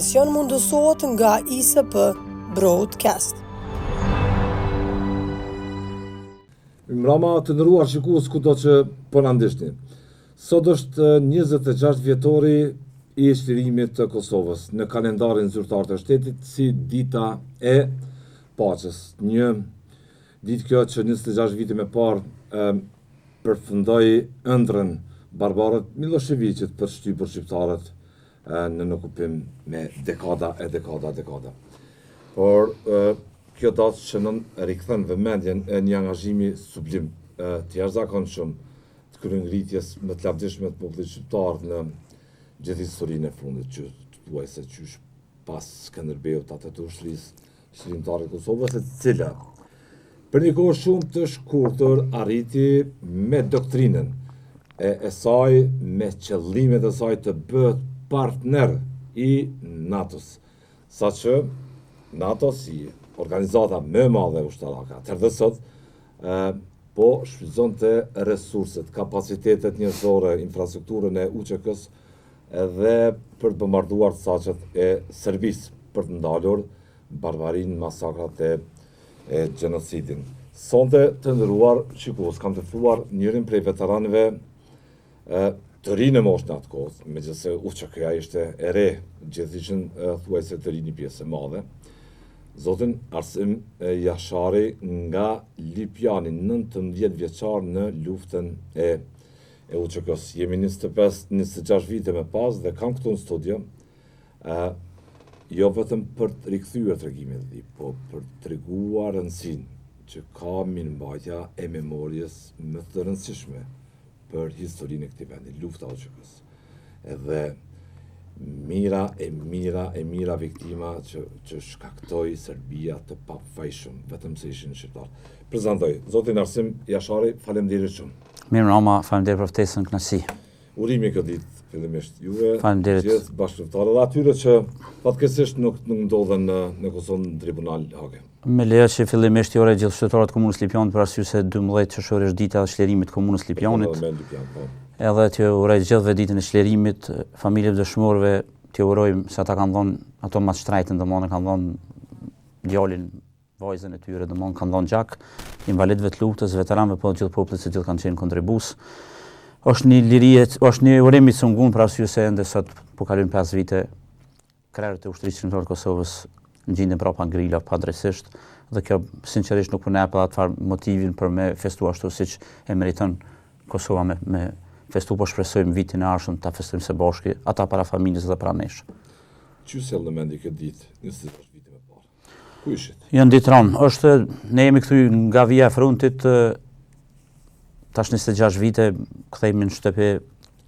emision mundësohet nga ISP Broadcast. Mirëmbrama të nderuar shikues kudo që po na ndiqni. Sot është 26 vjetori i çlirimit të Kosovës në kalendarin zyrtar të shtetit si dita e paqes. Një ditë kjo që 26 vite më parë përfundoi ëndrrën barbare të Millosheviqit për të shtypur shqiptarët nën okupim me dekada e dekada e dekada. Por kjo datë shënon rikthen vëmendjen e një angazhimi sublim të jashtëzakonshëm të kryengritjes më të lavdishme të popullit shqiptar në gjithë historinë e fundit që thuajse qysh pas Skënderbeut atë të ushtrisë Çlirimtare të Kosovës, e cila për një kohë shumë të shkurtër arriti me doktrinën e, e saj, me qëllimet e saj të bëhet partner i NATO-s. Saqë NATO si organizata më e madhe ushtarake, atëherë dhe sot, e, po shfrytëzonte resurset, kapacitetet njerëzore, infrastrukturën e UÇK-së edhe për të bombarduar caqet e Serbisë, për të ndalur barbarinë, masakrat e, e gjenocidin. Sonte të nderuar shikues, kam të ftuar njërin prej veteranëve e, të ri në moshë në atë kohë, megjithëse UÇK-ja ishte e re, gjithë ishin thuajse të ri një pjesë e madhe. Zotin Arsim Jashari nga Lipjani, 19 vjeçar në luftën e e UÇK-së. Jemi 25, 26 vite më pas dhe kam këtu në studio, ë jo vetëm për të rikthyer tregimin e tij, po për të treguar rëndësinë që ka mirëmbajtja e memorjes më të rëndësishme për historinë e këtij vendi, lufta e UÇK-së. Edhe mijëra e mijëra e mijëra viktima që, që shkaktoi Serbia të pafajshëm, vetëm se ishin shqiptarë. Prezantoj, zotin Arsim Jashari, faleminderit shumë. Mirëmbrama, faleminderit për ftesën, kënaqësi. Urime kjo ditë, fillimisht juve, faleminderit. gjithë bashkëluftëtarëve dhe atyre që fatkeqësisht nuk nuk ndodhen në në Kosovë në tribunal Hage. Më lejo që fillimisht i uroj gjithë qytetarët e komunës Lipjanit për arsye se 12 qershori është dita e çlirimit të komunës Lipjanit. Po, Lipjan, po. Edhe t'i uroj gjithëve ditën e çlirimit, familjeve të dëshmorëve, t'i urojmë se ata kanë dhënë ato më të shtrenjtën, domethënë kanë dhënë djalin vajzën e tyre, domethënë kanë dhënë gjak, invalidëve të luftës, veteranëve, po gjithë popullit se gjithë kanë qenë kontribues. Është një liri, është një urim i cungun për arsye se ende sot po kalojnë 5 vite krerët e ushtrisë çlirimtare të Kosovës gjinden prapa grila padrejtësisht dhe kjo sinqerisht nuk po na jep atë farë motivin për me festu ashtu siç e meriton Kosova me, me festu, po shpresojmë vitin e ardhshëm ta festojmë së bashku, ata para familjes dhe para nesh. Ç'ju sjell në mendje kjo ditë, 26 vite më parë? Ku ishit? Janë ditë rëndë. Është, ne jemi kthy nga vija e frontit, tash 26 vite, kthehemi në shtëpi.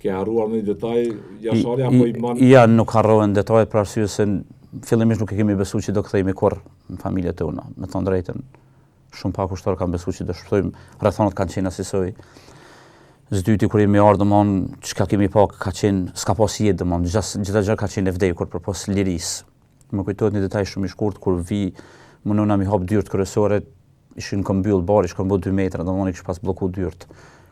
Ke harruar ndonjë detaj, Jashari, apo i mban? Ja, nuk harrohen detajet, për arsye se fillimisht nuk e kemi besu që do kthehemi kurrë në familjet tona, me thonë drejtën. Shumë pak ushtarë kanë besu që do shpëtojmë, rrethanat kanë qenë asisoj. Së dyti kur jemi ardhë, domthon, çka kemi pa ka qenë, s'ka pas jetë, domthon, gjitha gjë ka qenë e vdekur përpos lirisë. Më kujtohet një detaj shumë i shkurt kur vi munona mi hap dyert kryesore, ishin kon mbyll bari, ishin kon bo 2 metra, domethënë kish pas blloku dyert.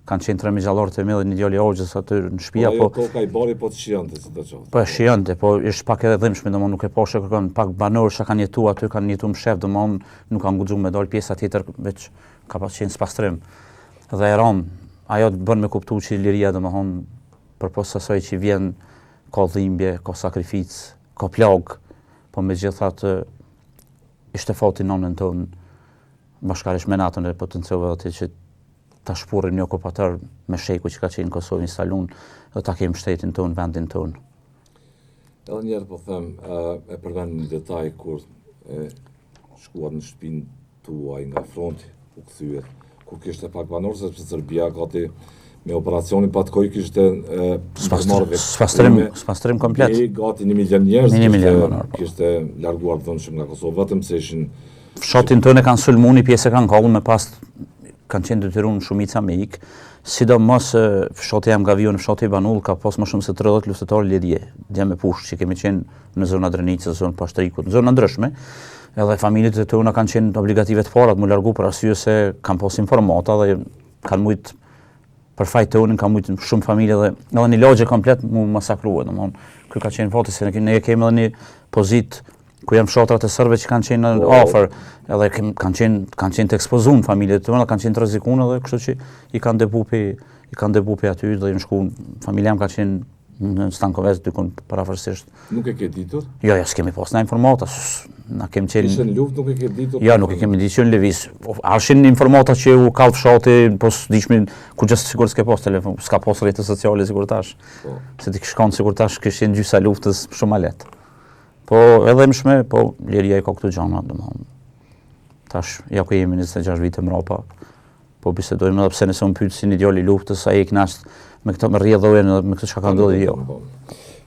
Kanë qenë tre mixhallarë të mi dhe një djalë i axhës aty në shtëpi po. Po toka i bari po të shijonte si të qoftë. Po shijonte, po ishte pak edhe dhimbshme, domethënë nuk e pashë kërkon pak banorë që kanë jetuar aty, kanë jetuar mshef, domethënë nuk kanë guxuar me dal pjesa tjetër veç ka pas qenë spastrim. Dhe e ran, ajo të bën me kuptu që liria domethënë përpos asaj që vjen ka dhimbje, ka sakrificë, ka plagë, po megjithatë ishte fati n'anën tonë, bashkarisht me NATO-n e potencove aty që ta shpurrim një okupator me shekuj që ka qenë në Kosovë instalun dhe ta kemi shtetin tonë, vendin tonë. Edhe njëherë po them, e përmend një detaj kur e, shkuat në shtëpinë tuaj nga fronti, u kthyet, ku kishte pak banorë, sepse Serbia gati me operacionin Patkoi kishte ndërmarrë spastrim, spastrim komplet. E gati një milion njerëz kishte, banorë, po. kishte larguar dhunshëm nga Kosova, vetëm se ishin Fshatin tonë e kanë sulmu, një pjesë e kanë kallë, me pas kanë qenë detyruar shumica me ik. Sidomos fshati jam nga vij unë, fshati Banull ka pas më shumë se 30 luftëtarë lirie, djem me pushkë që kemi qenë në zona Drenicës, zonë Pashtrikut, në zona ndryshme. Edhe familjet e tona kanë qenë obligative të parat mu largu për arsye se kanë pas informata dhe kanë mujt. Për faj tonin ka mujtë shumë familje dhe edhe një lagje komplet mu masakrua, domethënë, ky ka qenë fati se ne, ne kemi edhe një pozitë ku janë fshatrat e serbëve që kanë qenë po. afër, edhe kem, kanë qenë kanë qenë të ekspozuar familjet tona, kanë qenë të rrezikuar edhe kështu që i kanë dëbu pi i kanë dëbu pi aty dhe janë shku familja jem ka qenë në Stankovec dikun përafërsisht. Nuk e ke ditur? Jo, jo, s'kemi pas na informata, na kemi qenë... Ishe në luftë, nuk e ke ditur? Jo, nuk e kemi ditur që në lëviz. Ardhshin informata që u kall fshati, po s'dishmi, ku gjithë sikur s'ke pas telefon, s'ka pas rrjete sociale sikur tash. Po. Se të kish kanë sikur tash, kish qenë gjysa luftës shumë ma lehtë. Po, edhe më shme, po, liria i ka këto gjana, domethënë. Tash, ja ku jemi 26 vite mrapa, Po bisedojmë edhe pse nëse më pyet si një djalë i luftës, a je i kënaqur me këtë me rrjedhojën edhe me këtë çka ka ndodhur, jo. Po,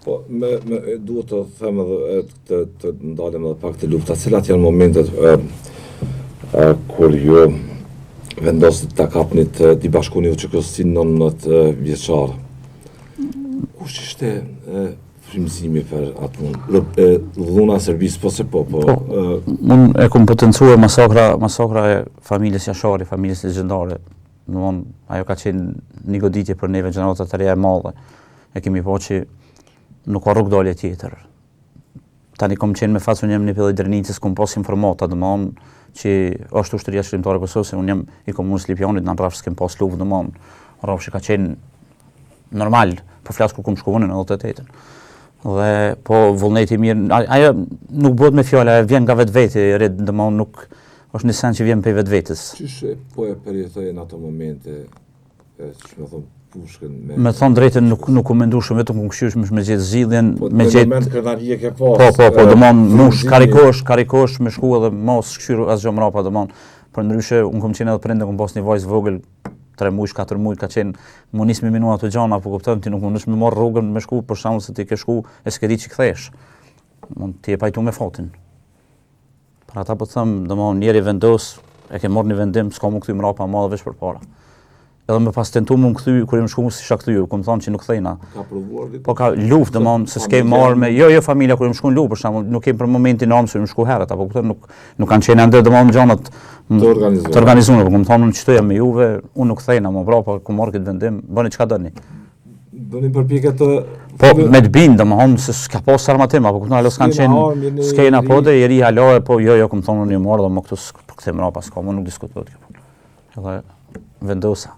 po me me duhet të them edhe të të ndalem edhe pak te lufta, cilat janë momentet e, e, kur ju vendosët ta kapnit t'i bashkoni UÇK-së si 19 vjeçar. Kush ishte e, frymëzimi për atë punë? Dhuna e Serbisë, po se po, po. po unë e kom potencue masakra, masakra e familjes Jashari, familjes legjendare. Domethënë, ajo ka qenë një goditje për neve gjeneratat e reja e madhe. E kemi pa që nuk ka rrugëdalje tjetër. Tani kom qenë me fat se unë jam nipi i Drenicës, kom pas informata, domethënë, që është ushtria çlirimtare e Kosovës, se unë jam i komunës Lipjanit, në Rrafsh s'kem pas luftë, domethënë, Rrafshi ka qenë normal, po flas kur kum shku unë në 98-ën. Dhe po vullneti i mirë, ajo nuk bëhet me fjalë, ajo vjen nga vetveti, red, domethënë nuk është një sen që vjen prej vetvetes. Qysh po e përjetoje në ato momente, e, qysh me thonë, pushkën me... Me thonë drejtën nuk nuk u mendu shumë vetëm kum kqyr me me gjetë zgjidhjen, po, me gjetë moment krenarie ke pas. Po, po, po, domthon mush karikosh, karikosh me shku edhe mos kqyr asgjë mrapa domthon. Përndryshe unë kom qenë edhe prind, kom pas një vajzë vogël 3 muaj, 4 muaj ka qenë mu nis me menu ato gjana, po kupton ti nuk mundesh me marr rrugën me shku për shembull se ti ke shku e s'ke di që kthehesh. Mund ti e pajtu me fatin. Për ata po të them, domethënë njeri vendos, e ke marrë një vendim, s'ka mu kthy mrapa ma veç përpara. Edhe me pas tentu mu kthy, kur jam shku s'isha kthy, kom thonë që nuk kthejna. Ka provuar dikush? Po ka luftë, domethënë se s'ke marrë me, jo, jo familja kur jam shku në luftë, për shembull, nuk kemi për momentin armë se jam shku herët, apo kupton, nuk nuk kanë qenë ende domethënë gjanat të organizuara. Të organizuara, po kom thonë unë qëtu jam me juve, unë nuk kthejna më mbrapa, kom marrë këtë vendim, bëni çka doni. Bëni përpjekje të Po me të bind, domethënë se s'ka pas armatim, apo kupton, alo s'kan qenë skena po dhe i ri alo e po jo jo kom thonë unë jam marrë dhe më këtu po kthej mbrapa s'ka më nuk diskutohet kjo punë. Edhe vendosa.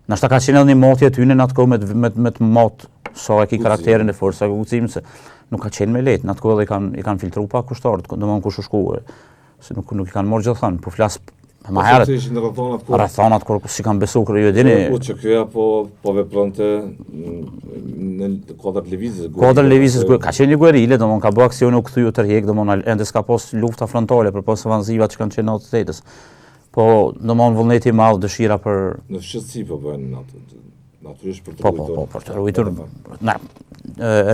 Nashta ka qenë edhe një matje e tyne në atë kohë me të me, me të mat sa e ki karakterin e fortë, sa e guximin se nuk ka qenë me lehtë, në atë kohë edhe i kanë i kanë filtru pak ushtarët, domethënë kush u shku, se nuk nuk i kanë marrë gjithkënd, po flas Ma po herët. Ishin rrethanat kur rrethanat kur s'i kanë besu kur ju e dini. Po UÇK-ja po po vepronte në kuadër të lëvizjes. Kuadër lëvizjes ka qenë një guerile, domthon ka bërë aksione u kthy u tërhjek, domthon ende s'ka pas lufta frontale përpos ofanzivat që kanë qenë në 98-ës. Po domthon vullneti i madh, dëshira për në fshehtësi po bëhen ato natyrisht për të po, po, po, për të ruajtur. Na,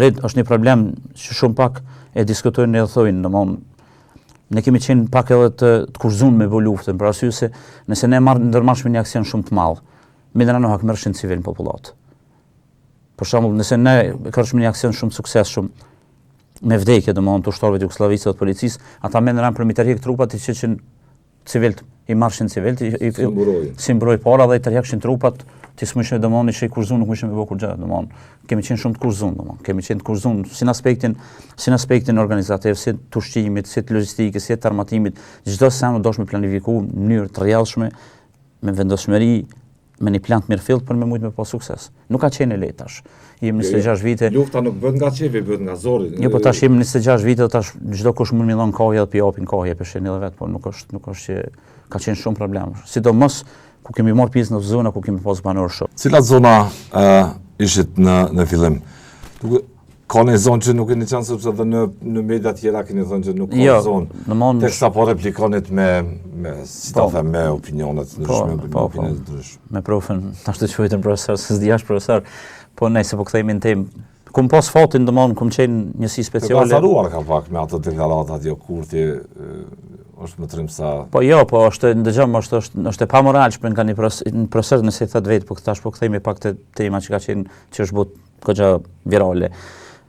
red është një problem që shumë pak e diskutojnë e thonë, domthon Ne kemi qenë pak edhe të, të kushtëzuar me bo luftën, për arsye se nëse ne marr ndërmarrshim një aksion shumë të madh, menjëherë hakmerrshin civil në popullatë. Për shembull, nëse ne kërshim një aksion shumë të suksesshëm me vdekje, domethënë të ushtarëve të Jugosllavisë dhe të policisë, ata menjëherë për mi tërhjek trupat i qitshin civilt, i marrshin civilt, i, i, si mbrojë. Si mbrojë para dhe i tërhekshin trupat, ti s'mujshe domethënë ishe i kushtëzun, nuk mujshe me bo kurgjë, domethënë, kemi qenë shumë të kushtëzun, domethënë, kemi qenë të kushtëzun, si në aspektin, si në aspektin organizativ, si të ushqimit, si të logjistikës, si të armatimit, çdo sen u dasht me planifiku në mënyrë të rrjedhshme, me vendosmëri, me një plan të mirëfilltë për me mujtë me pas sukses. Nuk ka qenë e lehtë tash. Jemi 26 jo, jo. vite. Lufta nuk bëhet nga qefi, bëhet nga zori. Jo, po tash jemi 26 vite dhe tash çdokush mund me dhon kahje dhe po japin kahje për shembull edhe vetë, po nuk është nuk është që ka qenë shumë problem. Sidomos ku kemi marrë pjesë në zona ku kemi pas banorë shumë. Cilat zona uh, ishit në në fillim? Duke Ka një zonë që nuk keni qenë sepse edhe në në media tjera keni thënë që nuk ka jo, zonë. Në Teksa po replikonit me me si ta po. them me opinione të po, ndryshme, me po, opinione të ndryshme. Me profën, tash të quajtën profesor, se s'di është profesor. Po nejse po kthehemi në temë. Kum pas fatin, domthon kum qenë njësi speciale. Të ka ka pak me ato deklaratat jo Kurti është më trim sa Po jo, po është ndëgjom, është është është e pamoralshme nga një profesor nëse i thot vetë, po tash po kthehemi pak te tema që ka qenë që është bo goxha virale.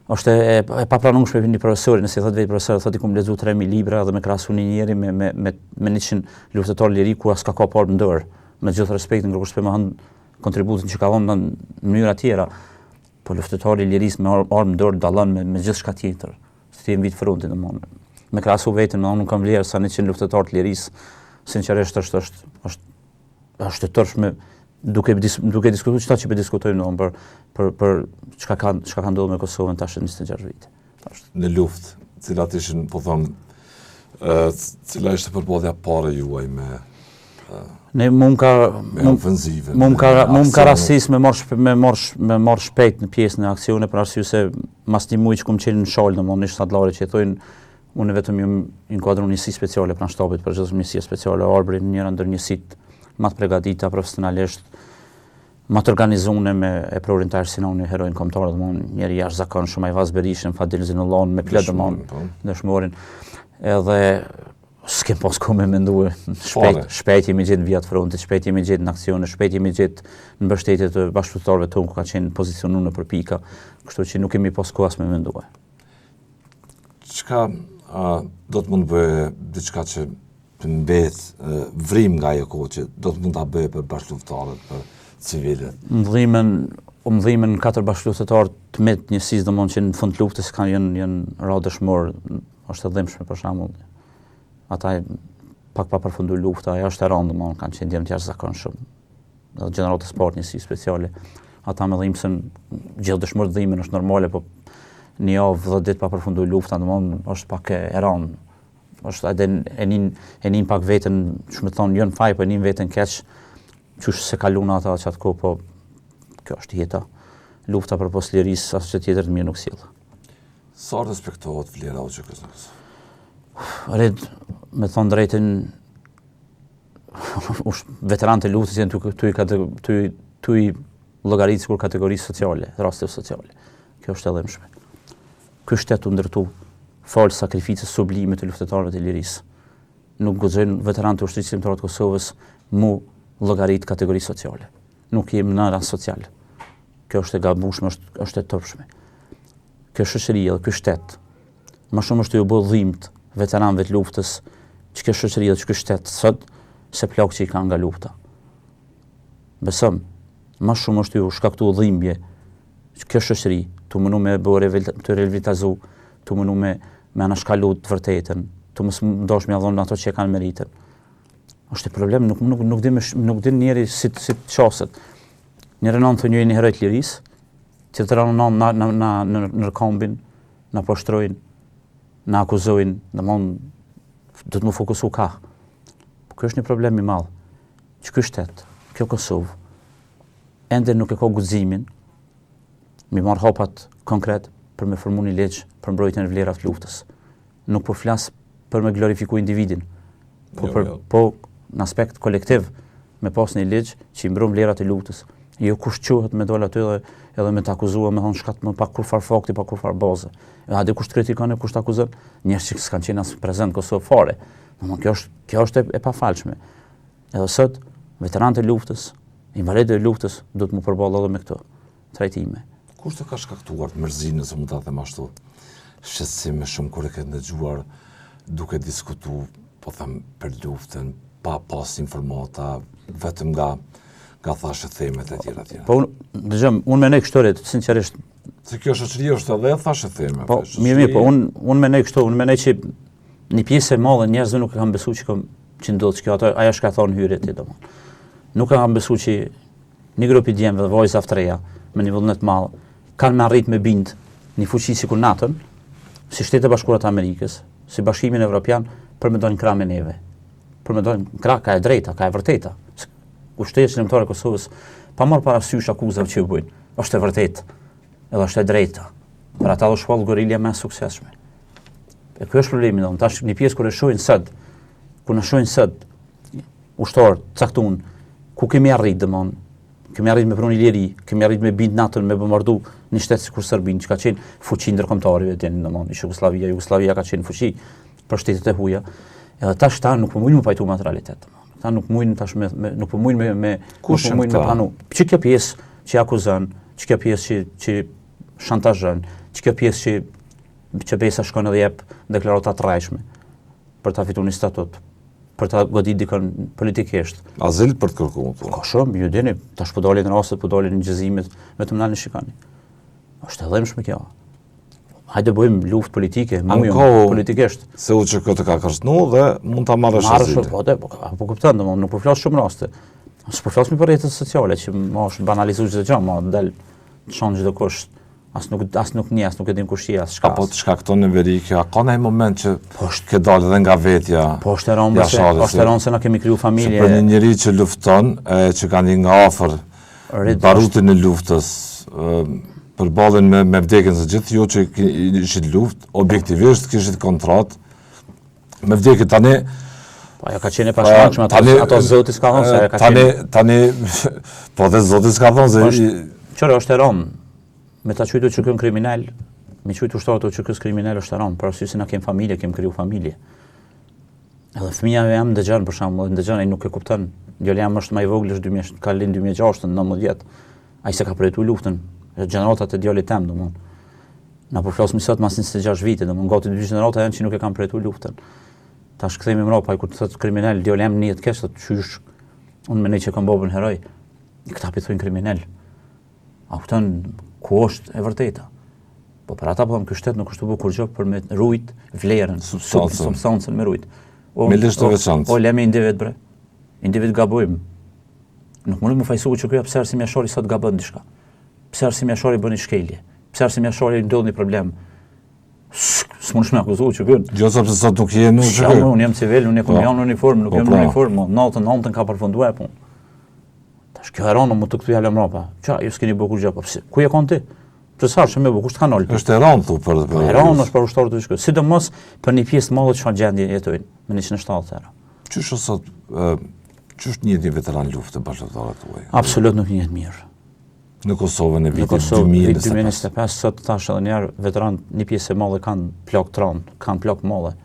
Është e, e papranueshme për një profesor, nëse thotë vetë profesor, thotë i kum lexu 3000 libra dhe me krahasu një njeri me me me me 100 luftëtar liri ku as ka kap armë në dorë. Me gjithë respektin, kërkush s'po mohon. kontributin që ka dhënë në mënyra tjera. Po luftëtari i lirisë me armë n'dorë dallon me, me gjithçka tjetër. Se ti në vijë t'frontit, domethënë. Me krahasu veten, me unë kam vlerë sa 100 luftëtarë të lirisë, sinqerisht është është është është e turpshme duke duke diskutuar çka që po diskutojmë domethënë për për për çka ka çka ka ndodhur me Kosovën tash 26 vite. Tash në luftë, cilat ishin, po them, ë cila ishte përballja e parë juaj me Ne mund ka me ofenzivën. Mund ka mund ka rastis me marr me marr me marr shpejt në pjesë në aksione për arsye se mas një muaj që kum qenë në Shalë, domthonë ish Sadllari që i thonë unë vetëm jam inkuadru në njësi speciale pranë shtabit përgjithshëm njësia speciale Arbri njëra ndër njësitë më të përgatita profesionalisht më të organizuar me eprorin Tahir Sinani, heroin kombëtar, domthonë njeri i jashtëzakonshëm, Ajvaz Berishën, Fadil Zinullon, me plot domthonë po. dëshmorin. Edhe S'kem pas kohë me mendue, shpejt, shpejt jemi gjetë në vijat frontit, shpejt jemi gjetë në aksione, shpejt jemi gjetë në mbështetje të bashkëluftëtarëve tonë ku ka qenë pozicionu nëpër pika, kështu që nuk kemi pas kohë as me mendue. Çka do të mund të bëje diçka që të mbet vrimë nga ajo kohë që do të mund ta bëje për bashkëluftëtarët, për civilët? Më dhimen, më dhimen katër bashkëluftëtarë të mi të njësisë, domethënë që në fund të luftës kanë janë janë ra dëshmor është e dhimbshme për shembull. Ata pak pa përfundu lufta, ajo është e rëndë, domethënë kanë qenë djem të jashtëzakonshëm. Dhe gjeneratës parë njësi speciale. Ata më dhimbsën, gjithë dëshmorët dhimen është normale, po një javë dhe ditë pa përfundu lufta, domethënë është pak e rëndë. Është edhe e nin e nin pak veten, që me thonë, jo në faj, po e nin veten keq, qysh s'e kaluna ata qatë kohë, po kjo është jeta. Lufta përpos lirisë, asgjë tjetër të mirë nuk sjell. Sa respektohet vlera e UÇK-së në Kosovë? Red, me thonë drejtën, veteranët e luftës janë tu, tu, tu i llogarit sikur kategori sociale, raste sociale. Kjo është e dhimbshme. Ky shtet u ndërtu falë sakrificës sublime të luftëtarëve të lirisë. Nuk guxojnë veteranët e ushtrisë çlirimtare të Kosovës mu llogarit kategori sociale. Nuk jemi në rast social. Kjo është e gabushme, është, është e turpshme. Kjo shoqëri dhe ky shtet, më shumë është tu ju bo dhimt veteranëve të luftës, që kjo shoqëri dhe që ky shtet sot, se plagët që i kanë nga lufta. Besom, më shumë është tu ju shkaktu dhimbje, që kjo shoqëri, tu munu me bo të revitalizu, tu munu me, me anashkalu të vërtetën, tu mos dash me dhonë ato që e kanë meritën. Është problem, nuk, nuk, nuk din, nuk din njeri si, si të qaset. Njërën anë thonë ju jeni heroj të lirisë, tjetrën anë na, na, na, na nëpërkëmbin, na poshtrojnë, na akuzojnë, domethënë, do të më fokusu ka. Po kjo është një problem i madh, që ky shtet, kjo Kosovë, ende nuk e ka guximin, mi marrë hapat konkret për me formu një ligj për mbrojtjen e vlerave të luftës. Nuk po flas për me glorifiku individin, po, jo, për, jo. po në aspekt kolektiv me pas një ligj që i mbron vlerat e luftës. Jo kush çohet me dal aty edhe, edhe me të akuzua me thonë shkat më pa kurfar fakti, pa kurfar baze. Edhe a di kush të kritikon e kush të akuzon, njerëz që s'kanë qenë as prezent në Kosovë fare. Domethënë kjo është kjo është e, e pafalshme. Edhe sot veteranët e luftës, invalidët e luftës do të mu përballë edhe me këto trajtime. Kush të ka shkaktuar mërzi, nëse mund ta them ashtu, shqetësim më shumë kur e ke ndëgjuar duke diskutu, po them, për luftën, pa pas informata, vetëm nga nga thashethemet e tjera tjera. Po, dëgjom, unë mendoj kështu Red, sinqerisht. Se kjo shoqëri është edhe thashetheme. Po, mirë, mirë, po unë unë mendoj kështu, unë mendoj që një pjesë e madhe njerëzve nuk e kanë besuar që kom që ndodh kjo ato ajo çka thonë hyrje ti domthon. Nuk e kanë besuar që Një grup i djemve dhe vajzave të reja, me një vullnet të madh, kanë me arrit me bind një fuqi sikur NATO-n, si Shtetet e Bashkuara të Amerikës, si Bashkimin Evropian, për me dalë në krah me neve. Për me dalë në krah ka e drejta, ka e vërteta. Ushtria Çlirimtare e Kosovës, pa marrë parasysh akuzave që ju bëjnë, është e vërtetë, edhe është e drejta. Për ata u shpall guerilja më e suksesshme. E ky është problemi, domethënë, tash një pjesë kur e shohin sot, kur na shohin sot, ushtarë të caktun, ku kemi arrit, domethënë, kemi arrit me pru një liri, kemi arrit me bind NATO-n, me bombardu një shtet sikur Serbinë, që ka qenë fuqi ndërkombëtare, e dini, domethënë, ish Jugoslavia, Jugoslavia ka qenë fuqi për shtetet e huja, edhe tash ta nuk po mujnë me pajtu me atë realitet, domethënë, ta nuk mujnë tash me, me nuk po mujnë me, me, Kush nuk po mujnë me pranu. Që kjo pjesë që akuzon, që kjo pjesë që, që shantazhon, që kjo pjesë që që besa shkon edhe jep deklarata të rrejshme për ta fituar një statut. për ta godit dikën politikisht. Azil për të kërkuar. Po. Ka shumë, ju dini, tash po dalin rastet, po dalin incizimit, vetëm na shikoni. Është e dhimbshme kjo. Hajde bëjmë luftë politike, mujëm politikisht. Se UÇK të ka kërcënu dhe mund ta marrësh azilin. Po, po, po, po kupton, domethënë nuk po flas shumë raste. S'po flas më për rrjetet sociale që ma është banalizuar çdo gjë, ma del të shan çdokush. As nuk as nuk njeh, as nuk e din kush je, as çka. Apo të shkakton neveri kjo, a ka ndonjë moment që po është ke dalë edhe nga vetja? Po është e rëndë se është e rëndë se na kemi kriju familje. Se për një njeri që lufton, e që ka një nga afër barutin e luftës, përballjen me me vdekjen se gjithë ju që ishit luftë, objektivisht kishit kontratë me vdekjen tani Po ajo ka qenë e pashmangshme ato tani, ato zoti s'ka thonë se ajo ka tani, qenë. Tani po dhe zoti s'ka thonë se po Qyre është e rëndë me ta quajtur UÇK-në kriminal, me quajtur ushtarët e UÇK-së kriminal është e rëndë, për arsye se na kemi familje, kemi kriju familje. Edhe fëmija jem ndëgjon për shembull, ndëgjon ai nuk e kupton. Djali jem është më i vogël, është 2000, ka lind 2006, 19 vjet. Ai s'e ka përjetu luftën, gjeneratat e djalit tem, domthon. Na po flasim sot mas 26 vite, domthon gati dy gjenerata janë që nuk e kanë përjetu luftën. Tash kthehemi mbrapa, ai kur të thotë kriminal, djali jem ndihet keq, thotë qysh unë mendoj që kam babën heroj. Këta po i thonë kriminal. A kupton ku është e vërteta? Po për ata po them ky shtet nuk është tu bo kurgjë për me rujt vlerën, substancën, substancën me rujt. O, me ligj të veçantë. O lemi individ bre. Individ gabojmë. Nuk mundet me fajsu UÇK-ja pse Arsim Jashari sot gabon diçka. Pse Arsim Jashari bën një shkelje. Pse Arsim Jashari ndodh një problem. S'mundesh me akuzu UÇK-në. Jo sepse sot nuk je në UÇK. Jo, unë jam civil, unë jam po. në uniformë, nuk po, jam në pra. uniformë. Natën, natën ka përfunduar punë. Tash kjo e rëndë, më të këtu ja lëm mrapa. Qa, ju s'keni bërë kurgjë, po pse? Ku je kon ti? Pse sa shumë më kush të ka nalë? Është e rëndë thu për për. E rëndë është për ushtarët e UÇK-së. Sidomos për një pjesë të madhe çfarë gjendje jetojnë me 170 euro. Qysh është sot qysh njihet një veteran lufte bashkëluftëtarët tuaj? Absolut nuk njihet mirë. Në Kosovën e vitit 2025. 2025 sot tash edhe një herë veteran një pjesë e madhe kanë plagë të rëndë, kanë plagë të madhe.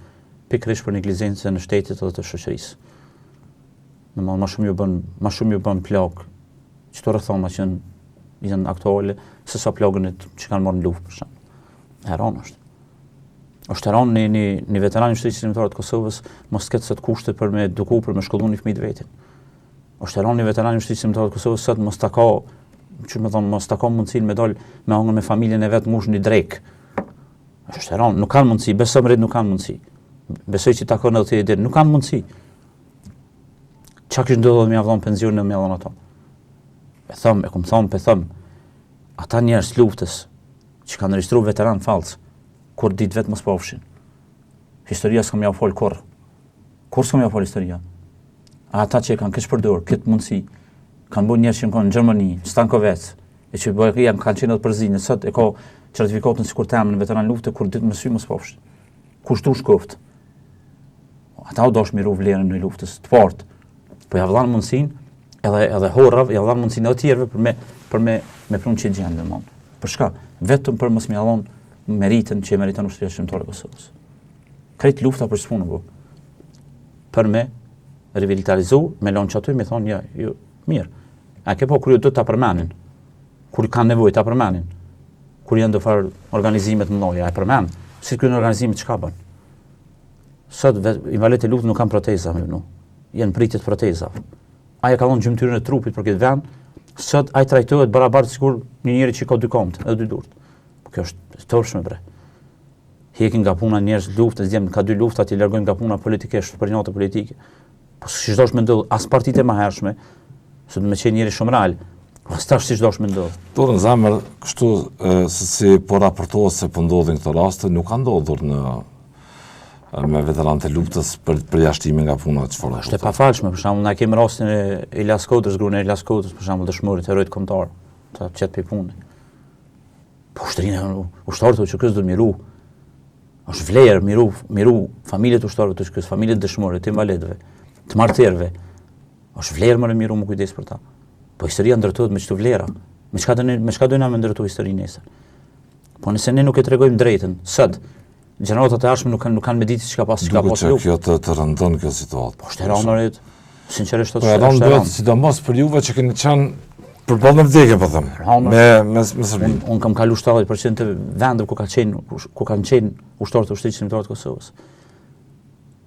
Pikërisht për neglizhencën e shtetit dhe të shoqërisë. Domethënë ma shumë ju bën, ma shumë ju bën plagë qëto rrethana që janë, janë aktuale, se sa plagën që kanë marrë në luftë, për shembull. E rëndë është. Është e rëndë një, një, një veteran i ushtrisë çlirimtare të Kosovës mos të ketë sot kushte për me eduku, për me shkollu një fëmijë të vetin. Është e rëndë një veteran i ushtrisë çlirimtare të Kosovës sot mos ta ka, që me thonë, mos ta ka mundësinë me dal me hangër me familjen e vet ngushtë një drekë. Është e rëndë, nuk kanë mundësi, besom rrit nuk kanë mundësi. Besoj që takon edhe ti e din, nuk kanë mundësi. Çka kish ndodhur me ja dhon pensionin me ja dhon ato? E thom, e kum thon, pe thom. Ata njerëz luftës që kanë regjistruar veteran fals, kurrë ditë vetë mos pafshin. Historia s'ka me jau fol kurrë. Kurrë s'ka me jau fol historia. A ata që e kanë keqpërdor këtë mundësi, kanë bërë njerëz që janë në Gjermani, Stankovec, e që bëjë janë kanë qenë edhe përzinë, sot e ka certifikatën sikur të emrin veteran lufte kurrë ditë me sy mos pafshin. Kush tu shkoft? Ata u dasht me ru vlerën e luftës, të partë. Po ja dhanë mundësinë, edhe edhe horrav, ja dhanë mundësinë edhe tjerëve për me për me me pru n'qit gjendje domthon. Për çka? Vetëm për mos me ja dhon meritën që e meriton ushtria çlirimtare e Kosovës. Krejt lufta për ç'punë po. Për me rivitalizu, me lon qaty, me thonë, ja, jo, mirë. A ke po kur ju do ta përmenin? Kur kanë nevojë ta përmenin? Kur janë do farë organizime të mëdha, e përmend. Si kënë organizime çka bën? Sot invalidët e luftës nuk kanë proteza më vënu. Janë pritje të protezave. Ai e ka dhënë gjymtyrën e trupit për këtë vend. Sot ai trajtohet barabartë sikur një njeri që ka dy këmbë edhe dy durt. Po kjo është e turpshme bre. Hekin nga puna njerëz luftës, djem ka dy lufta t'i largojnë nga puna politikisht për inate politike. Po si do me ndodh as partitë e mëhershme, se do me qenë njeri shumë real. As tash si do me ndodh. Dorën në zemër, kështu se si po raportohet se po ndodhin këto raste, nuk ka ndodhur në me veteranët e luftës për përjashtimin nga puna çfarë. Është e pafalshme, për shembull, na kemi rastin e Ilas Kodrës, gruan e Ilas Kodrës, për shembull, dëshmorit heroit kombëtar, të qet prej pune. Po ushtrinë, ushtarët e UÇK-së do me ru. Është vlerë me ru, me ru familjet e ushtarëve të UÇK-së, familjet dëshmorëve, të invalidëve, të martirëve. Është vlerë më me ru me kujdes për ta. Po historia ndërtohet me çto vlera. Me çka do me çka dojna me ndërtu historinë nesër. Po nëse ne nuk e tregojmë drejtën, sot Gjeneratat e ardhshme nuk kanë nuk kanë me ditë çka pas çka pas luftë. Duket që kjo të të rëndon kjo situatë. Po është e rëndë, sinqerisht është. Po e rëndë bëhet sidomos për juve që keni qenë përballë me vdekjen, po them. Me me me Serbinë. Unë un kam kalu 70% të vendeve ku ka qenë ku kanë qenë ushtarët e ushtrisë çlirimtare të Kosovës.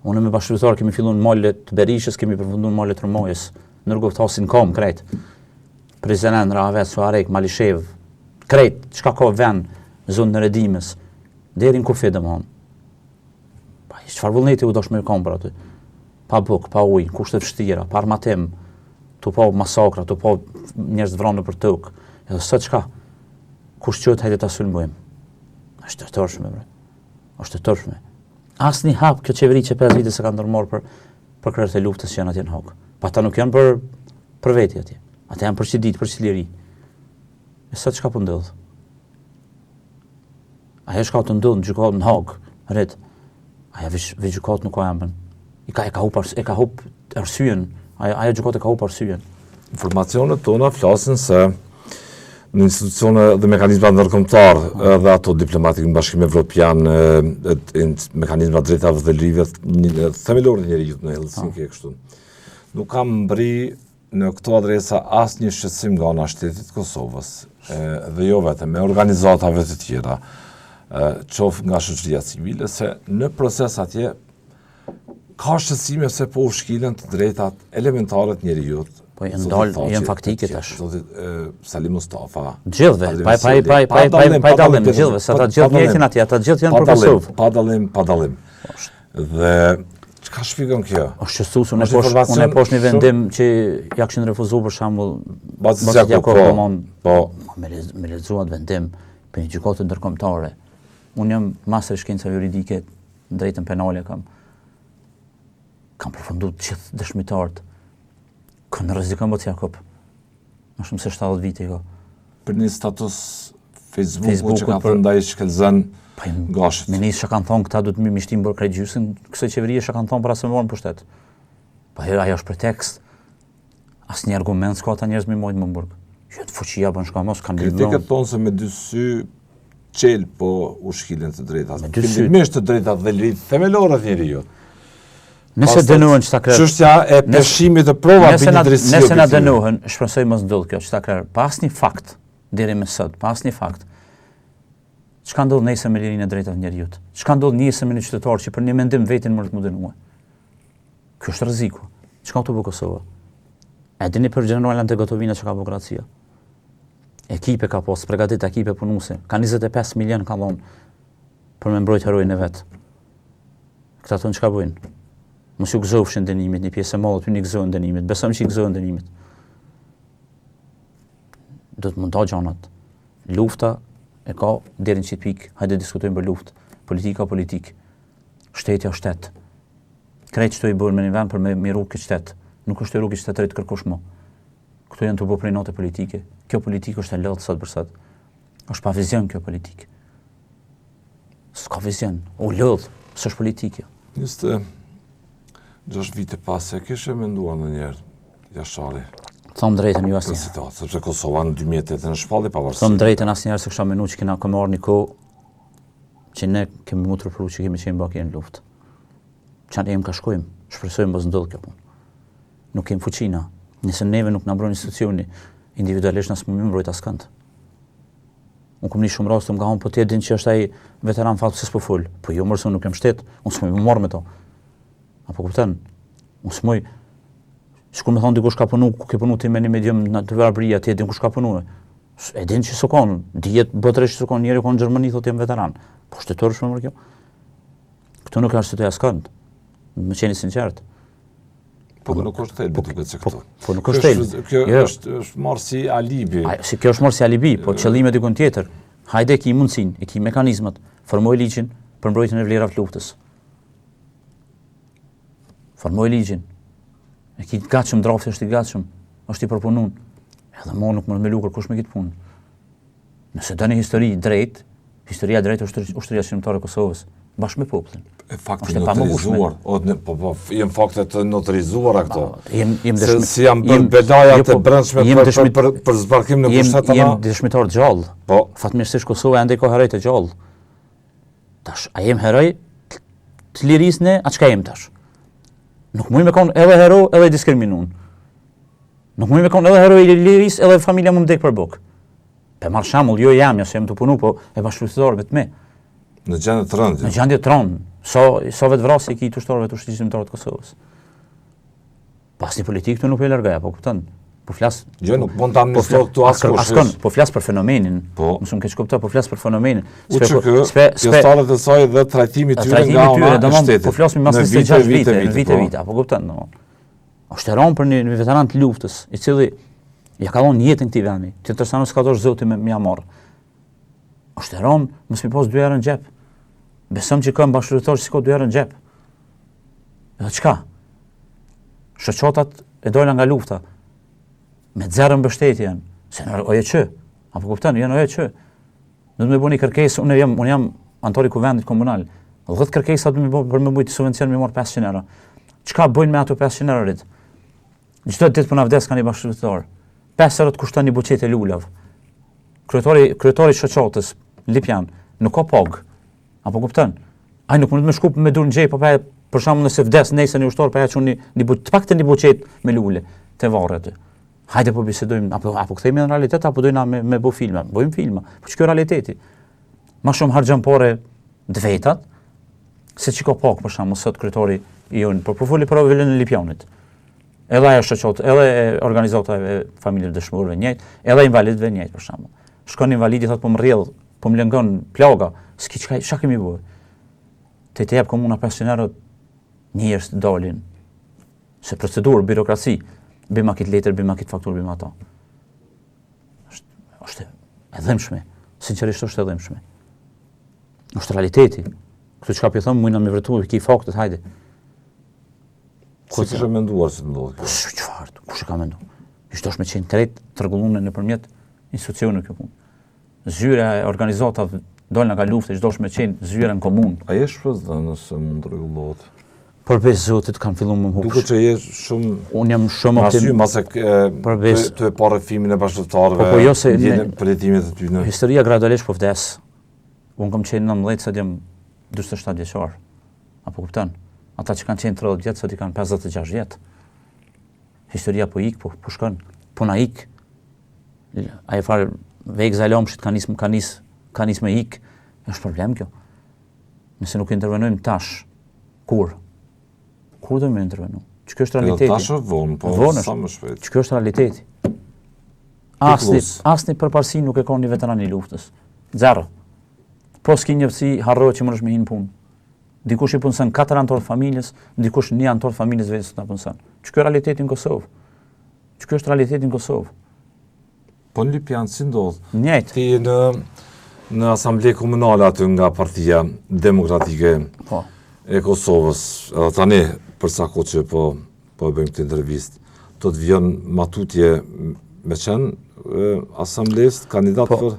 Unë me bashkëluftëtarë kemi fillu në male të Berishës, kemi përfundu në male të Rumojës, në Rugovë të Hasit n'kom, krejt. Prizren, Rahovec, Suharekë, Malishevë, krejt, çka ka ven, zonë Nerodimës, deri në kufi, domethonë. Pa, çfarë vullneti u dasht me konë për aty? Pa bukë, pa ujë, kushte të vështira, pa armatim, tu pa masakra, tu pa njerëz të vranë nëpër tokë. Edhe sot çka? Kush çohet hajde ta sulmojmë? Është e turpshme, bre. Është e turpshme. Asnjë hap kjo qeveri që 5 vite s'e ka ndërmarrë për për krerët e luftës që janë atje në Hagë. Pa ata nuk janë për për veti atje. Ata janë për qit ditë, për qit liri. E sot çka po ndodh? Ajo çka të ndodh në gjykatë në Hagë, rrit. Ajo veç veç gjykatë nuk ka emrin. I ka e ka hup e ka hup arsyen. Ajo ajo gjykatë e ka hup arsyen. Informacionet tona flasin se në institucione dhe mekanizma ndërkombëtar edhe ato diplomatik në Bashkim Evropian, mekanizma drejtave dhe lirive themelore të njeriut në Helsinki e kështu. Nuk ka mbri në këto adresa asnjë shqetësim nga ana e shtetit të Kosovës, dhe jo vetëm, e organizatave të tjera, qoftë nga shoqëria civile, se në proces atje ka shqetësime se po u shkilen të drejtat elementare të njeriut. Po janë dal, janë faktike tash. Zotit Salih Mustafa. Gjithëve, pa pa pa pa pa pa dallim, gjithëve, se ata gjithë njëjtin atje, ata gjithë janë për Kosovë. Pa dallim, pa dallim. Dhe çka shpjegon kjo? Është shqetësuese, unë po unë e pashë një vendim që ja kishin refuzuar për shembull Bacës Jakup, po, po me me lexu atë vendim për një gjykatë ndërkombëtare. Unë jam master shkencave juridike, në drejtën penale kam. Kam përfundu të gjithë dëshmitarët. Kënë rrezikon Bac Jakup. Më shumë se 70 vite i ka. Për një status Facebooku, Facebooku që ka thënë ndaj Shkëlzen po, Gashit. Me nisë që kanë thonë këta du të mi mishtim bërë krejt gjysën, kësaj qeverie që kanë thonë para se me marrë pushtet. Po ajo, ajo është pretekst. Asnjë argument s'ka ata njerëz me majtë në burg. Që të fuqia bën shka mos kanë Kritikët thonë se me dy sy çel po u shkilen të drejtat. Me dy sy. Fillimisht të drejtat dhe liritë themelore të njeriut. Nëse dënohen qëta krerë... Çështja e peshimit të provave për një drejtësi Nëse na dënohen, shpresoj mos ndodh kjo, qëta krerë, pa asnjë fakt, deri me sot, pa asnjë fakt, çka ndodh nesër me lirinë e drejtat e njeriut? Çka ndodh nesër me një qytetar që për një mendim vetin mundet m'u dënue? Ky është rreziku. Çka tu bo Kosova? E dini për general Ante Gotovina që ka bo Kroacia? Ekipe ka pas, pregatit ekipe punuse. Ka 25 milion ka dhonë për me mbrojt heroin e vet. Këta tonë çka bojnë? Mos ju gëzofshin dënimit, një pjesë e madhe ty një gëzohen dënimit. Besojmë që i gëzohen dënimit. Do të mund gjanat. Lufta e ka deri në qitë pikë, hajde diskutojmë për luftë. Politika politikë. Shteti është shtet. Krejt qëto i bërë me një vend për me me ru këtë shtet. Nuk është të ru këtë shtet rritë kërkush mo. Këto janë tu bo për inate politike. Kjo politikë është e lodhë sot për sot. është pa vizion kjo politikë. S'ka vizion, u lodh, s'është politikë. 26 vite pas e kishe menduar ndonjëherë, Jashari? Thom drejtën ju asnjëherë. Situatë, sepse Kosova në 2008 në shpalli pavarësinë. Thom drejtën asnjëherë s'e kisha menu që kena me ardh një kohë që ne kemi m'u turpru që kemi qenë baki në luftë. Që ne jem ka shkojmë, shpresojmë mos ndodhë kjo punë. Nuk kemi fuqina, nëse neve nuk na mbron institucioni, individualisht na s'mund me mbrojt askënd. Unë kom ni shumë raste, më ka thonë, po ti e din që është ai veteran fat pse s'po fol. Po jo mor se unë nuk jam shtet, unë s'muj me marrë me to. A po kupton? Unë s'muj Sikur me thonë dikush ka punu, ku ke punu ti me një medium në të varfëri, ti e din kush ka punu. E din që s'u konë, dihet botërisht që s'u konë, njeri konë në Gjermani, thotë jam veteran. Po është e turpshme mor kjo. Këtu nuk e arsyetoj askënd. Me qenë i sinqert. Po nuk është thelbi po, duket se po, këtu. Po, po nuk është thelbi. Kjo jo. është është marrë si alibi. A, si kjo është marrë si alibi, po qëllimi dikun tjetër. Hajde ki mundësinë, e ki mekanizmat, formoj ligjin për mbrojtjen e vlerave të luftës. Formoj ligjin. E ki të gatshëm, drafti është i gatshëm, është i përpunun. Edhe mo nuk mun me lu kërkush me këtë punë. Nëse doni histori drejt, historia drejt është ushtria çlirimtare e Kosovës, bashkë me popullin. E fakte të noterizuar, o ne po po janë fakte të noterizuara këto. Jem jem dëshmi. Se si janë bërë belajat jo, e po, brendshme për, dëshmi, për për për zbarkim në pushtet ama. Jem dëshmitar gjallë. Po. Fatmirësisht Kosova ende ka heroj të gjallë. Tash a jem heroj të lirisë ne, a çka jem tash? Nuk muj me kon edhe hero edhe i diskriminun. Nuk muj me kon edhe hero i lirisë edhe familja më vdek për bukë. Pe marr shembull, jo jam, jo se jam tu punu, po e bashkëluftëtarëve të mi. Në gjendje të rëndë. Në gjendje të rëndë. Sa, sa vetëvrasje ki të ushtarëve të ushtrisë çlirimtare të Kosovës? Pas një politikë këtu nuk po e largoj, apo kupton? Po flas. Jo, nuk mund ta amnisto po këtu askush. Askon, po flas për fenomenin. Po. Mos më keqkupto, po flas për fenomenin. Spe, spe, spe, pjesëtarët e saj dhe trajtimi i tyre nga ana e shtetit. Po flas mas 26 vite, në vite, po. vite, apo kupton, domthon. Është e rëndë për një, një veteran të luftës, i cili ja ka dhënë jetën këtij vendi, që të sa s'ka dashtë Zoti me ja marr. Është e rëndë, mos mi pas 2 euro në xhep. Besom që kam bashkëluftëtar që s'i ka 2 euro në xhep. Edhe çka? Shoqatat e dojna nga lufta, me zero mbështetje janë, se në OJQ, apo kupton, janë OJQ. Do të më bëni kërkesë, unë jam, unë jam anëtar i kuvendit komunal. 10 kërkesa do të më bëj për më bujt subvencion me marr 500 euro. Çka bëjnë me ato 500 euro rit? Çdo ditë po na vdes ka një bashkëluftëtar. 5 euro të kushton një buqetë e luleve. Kryetari, kryetari i shoqatës Lipjan nuk ka pagë. Apo kupton? Ai nuk mund të më shku me dur në xhep, po pa për shembull nëse vdes nesër një ushtar pa ja çon një një bu, të paktën një buqetë me lule te varri aty. Hajde po bisedojmë, apo apo kthehemi në realitet apo dojna me me bo filma. Bojmë filma. Po ç'ky realiteti? Ma shumë harxhon pare të vetat, se që ka pak për shembull sot kryetari i jonë, po po foli për OVL-në e Lipjanit. Edhe ajo shoqatë, edhe organizata e familjeve dëshmorëve njëjtë, edhe invalidëve njëjtë për shembull. Shkon invalidi thotë po më rrjedh, po më lëngon plaga, s'ki çka, çka kemi bërë? Te të jep komuna 500 euro, njerëz të dalin. Se procedurë, birokraci, bima këtë letër, bima këtë fakturë, bima ato. Është, është e dhimshme, sinqerisht është e dhimshme. Është realiteti. Këtu çka po i thom, mujna me vërtetu, ki faktet, hajde. Ku kishe menduar se të ndodhë kjo? Kush, çfarë, kush e ka menduar? Ishte është me qenë krejt të rregullune nëpërmjet institucioneve kjo punë. Zyra e organizatave dojnë nga lufta, ishte me qenë zyra në komunë. A je shpresëdhënës se mund të rregullohet? Për besë Zotit kam fillu më hup. Duket që je shumë... Unë jam shumë optim... Masy, mase për besë... Të e parë filmin e bashkëluftëtarëve, po, po, jo se... Ne... Përjetimet e tyne. Historia gradualisht po vdes. Unë kam qenë 19, sot jam 47 vjeçar. Apo kupton? Ata që kanë qenë 30 vjet, sot i kanë 56 vjet. Historia po ik, po, po shkon, po na ik. Ajo farë vegëza e lëmshit ka nis, ka nis, ka nis me ik. Është problem kjo. Nëse nuk intervenojmë tash, kur? Kur do me intervenu? Që kjo është realiteti? Tash është vonë, po vonë sa më shpejt. Që kjo është realiteti? Asnjë, asnjë përparësi nuk e ka një veteran i luftës. Zero. Po s'ki njoftësi, harroje që mundesh me hi në punë. Dikush i punëson katër anëtarë të familjes, dikush një anëtar të familjes vetë s'ta punëson. Që kjo realiteti në Kosovë? Që kjo është realiteti në Kosovë? Po në Lipjan si ndodh? Njëjtë. Ti në në asamble komunale aty nga Partia Demokratike po. e Kosovës, edhe tani për sa kohë që po po e bëjmë këtë intervistë, do të vijon ma tutje me qenë asamblist, kandidat po. për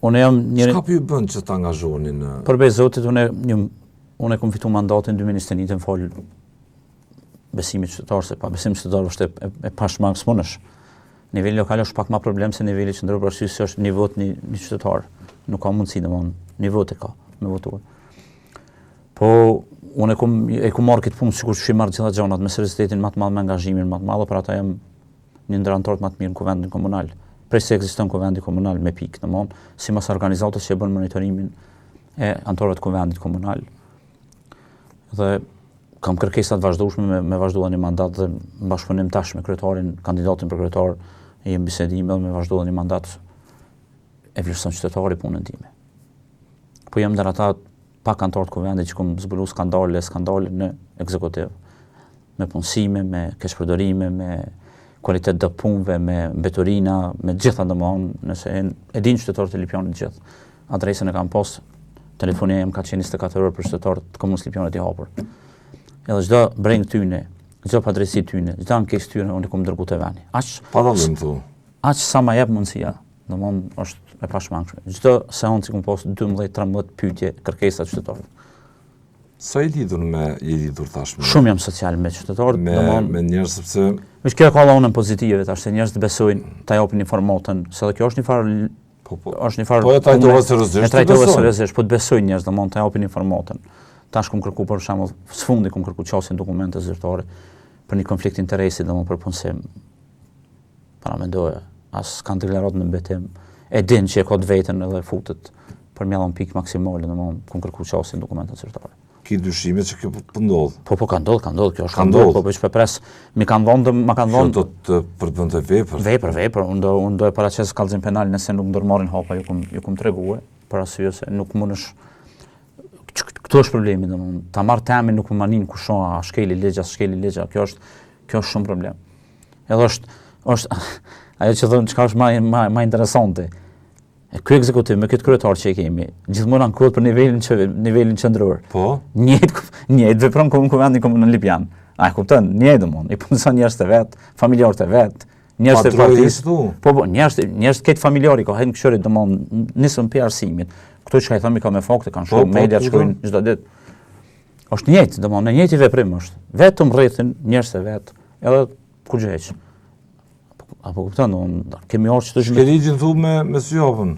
Unë jam njëri Çka po ju bën që të angazhoheni në Për besë Zotit unë një unë e kam fitu mandatin 2021 falë besimit qytetar, se pa besim qytetar është e, e, e pashmang s'munësh. Niveli lokal është pak ma problem se niveli qendror për arsye se është një votë një, një qytetar. Nuk ka mundësi domthon, një votë e ka me votuar. Po unë e kum e kum marrë këtë punë sikur që i marr gjitha gjanat me seriozitetin më të madh, me angazhimin më të madh, për ata jam një ndër anëtarët më të mirë në kuvendin komunal. Prej se ekziston kuvendi komunal me pikë, domthon, simas organizatës që e bën monitorimin e anëtarëve të kuvendit komunal. Dhe kam kërkesa të vazhdueshme me, me vazhdu një mandat dhe në bashkëpunim tash me kryetarin, kandidatin për kryetar, jemi në bisedime dhe me vazhdu një mandat e vlerëson qytetari punën time. Po jam ndër ata pak anëtarë të kuvendit që kom zbulu skandale, skandale në ekzekutiv, me punësime, me keqpërdorime, me kualitet të punëve, me mbeturina, me gjitha domethënë, nëse e, e din qytetarët e Lipjanit gjithë. Adresën e kam pas, telefoni jem ka qenë 24 orë për qytetarët të komunës Lipjanit i hapur. Edhe çdo brengë tyne, çdo padrejtësi tyne, çdo ankesë tyne, unë i kom dërgu te veni. Aq, pa dallim thu. Aq sa ma jep mundësia, domethënë është e pashmangshme. Çdo seancë i kom pas 12-13 pyetje kërkesa qytetarëve. Sa i lidhur me je lidhur tashmë? Shumë jam social me qytetarët, me domethënë me njerëz sepse Veç kjo e ka anën pozitive tash se njerëzit besojnë, ta japin informatën, se edhe kjo është një farë Po, po. Është një farë Po e trajtove seriozisht. E trajtove seriozisht, po të besojnë njerëz, domethënë ta japin informatën. Tash kum kërku për shembull, së fundi kum kërku qasje në dokumente zyrtare për një konflikt interesi, domethënë për punësim. Paramendoje, as kanë deklaratë në betim. E din që e ka të vetën edhe futet për me dhënë pikë maksimale, domethënë kum kërku qasje në dokumente zyrtare. Ki dyshime që kjo po ndodh. Po po ka ndodh, ka ndodh, kjo është ka ndodh, po veç po pres. Mi kanë dhënë, ma kanë dhënë. Kjo do të përbënte vepër. Vepër, vepër, unë do unë do e paraqes kallëzim penal nëse nuk ndërmarrin hapa, ju kum ju kum tregue, për arsye se nuk mundesh Këtu është problemi, domethënë, ta marr temin nuk më manin kush a shkeli ligj, a shkeli ligj, kjo është kjo është shumë problem. Edhe është është ajo që thonë çka është më më më interesante. E ky ekzekutiv me këtë kryetar që e kemi, gjithmonë ankohet për nivelin që nivelin qendror. Po. Njëjtë njëjtë vepron ku kuvendi komunal në Lipjan. A e kupton? Njëjtë domthon, i punëson njerëz të vet, familjarët e vet, njerëz të partisë. Po po, njerëz njerëz këtë familjarë ka hyn këshyrit domthon nisën pe arsimit. Këto çka i thomi ka me fakte kanë po, shumë po, media shkruajnë çdo ditë. Është njëjtë, domthon, në njëjti veprim është. Vetëm rrethin njerëz të vet, edhe kurgjë hiç. A po kupton, unë kemi orë që të shme... Shkel ligjin thu me, me sy hapun.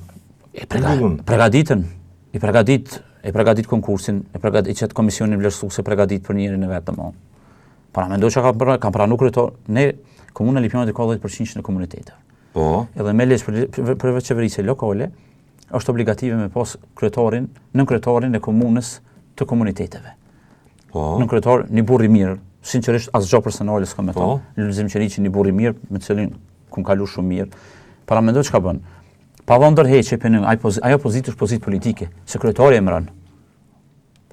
E prega, pregaditën, i pregadit, e pregadit konkursin, e pregadit, i qet komisionin vlerësues, e pregadit për njerin e vet, domethënë. Para mendo që ka, pra, ka pranu kryetar, ne, komuna e Lipjanit e ka 10% në komunitete. Po. Edhe me ligj për, për, për vetëqeverisje lokale, është obligative me pas kryetarin, nënkryetarin e komunës të komuniteteve. Po. Nënkryetar, një burrë i mirë, sinqerisht asgjë personale s'kam me po. thonë. Lulzim Qeriqi një burrë i mirë, me të cilin kum kalu shumë mirë. Para mendo çka bën. Pa dhënë dorëheqje për në ai pozi, ajo pozitë është pozitë politike, se kryetari e emëron.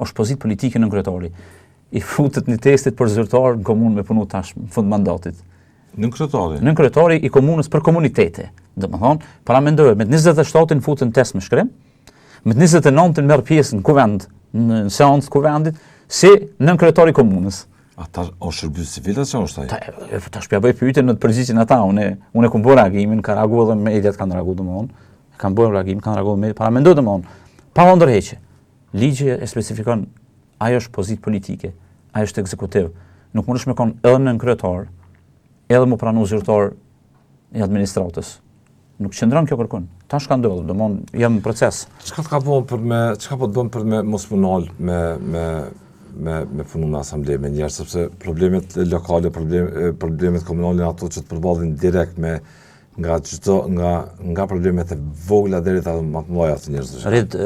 Është pozitë politike nënkryetari. I futet një testit për zyrtar në komunë me punu tash në fund mandatit. Nënkryetari. Nënkryetari i komunës për komunitete. Domethënë, para mendoj, me 27-in futen test me shkrim, Me të 29-ën merr pjesë në kuvend, në seancë të kuvendit, si nënkryetar i komunës. A ta o shërbyes civil apo është ai? Ta, e, tash po ja bëj pyetjen në të përgjigjen ata, unë unë kam bërë reagimin, ka reaguar edhe mediat kanë reaguar domthon. Kanë bërë reagim, kanë reaguar me para mendo domthon. Pa dhënë dorëheqje. Ligji e specifikon ajo është pozitë politike, ajo është ekzekutiv. Nuk mundesh me kon edhe nënkryetar, edhe mu pranu zyrtar i administratës. Nuk qëndron kjo kërkun. Tash ka ndodhur, domthon jam në proces. Çka të ka bën për me, çka po të bën për me mos m'u nal me me me me punu në asamble me njerëz sepse problemet lokale, problem, problemet komunale janë ato që të përballin direkt me nga çdo nga nga problemet e vogla deri te ato më të mëdha të njerëzve. Rid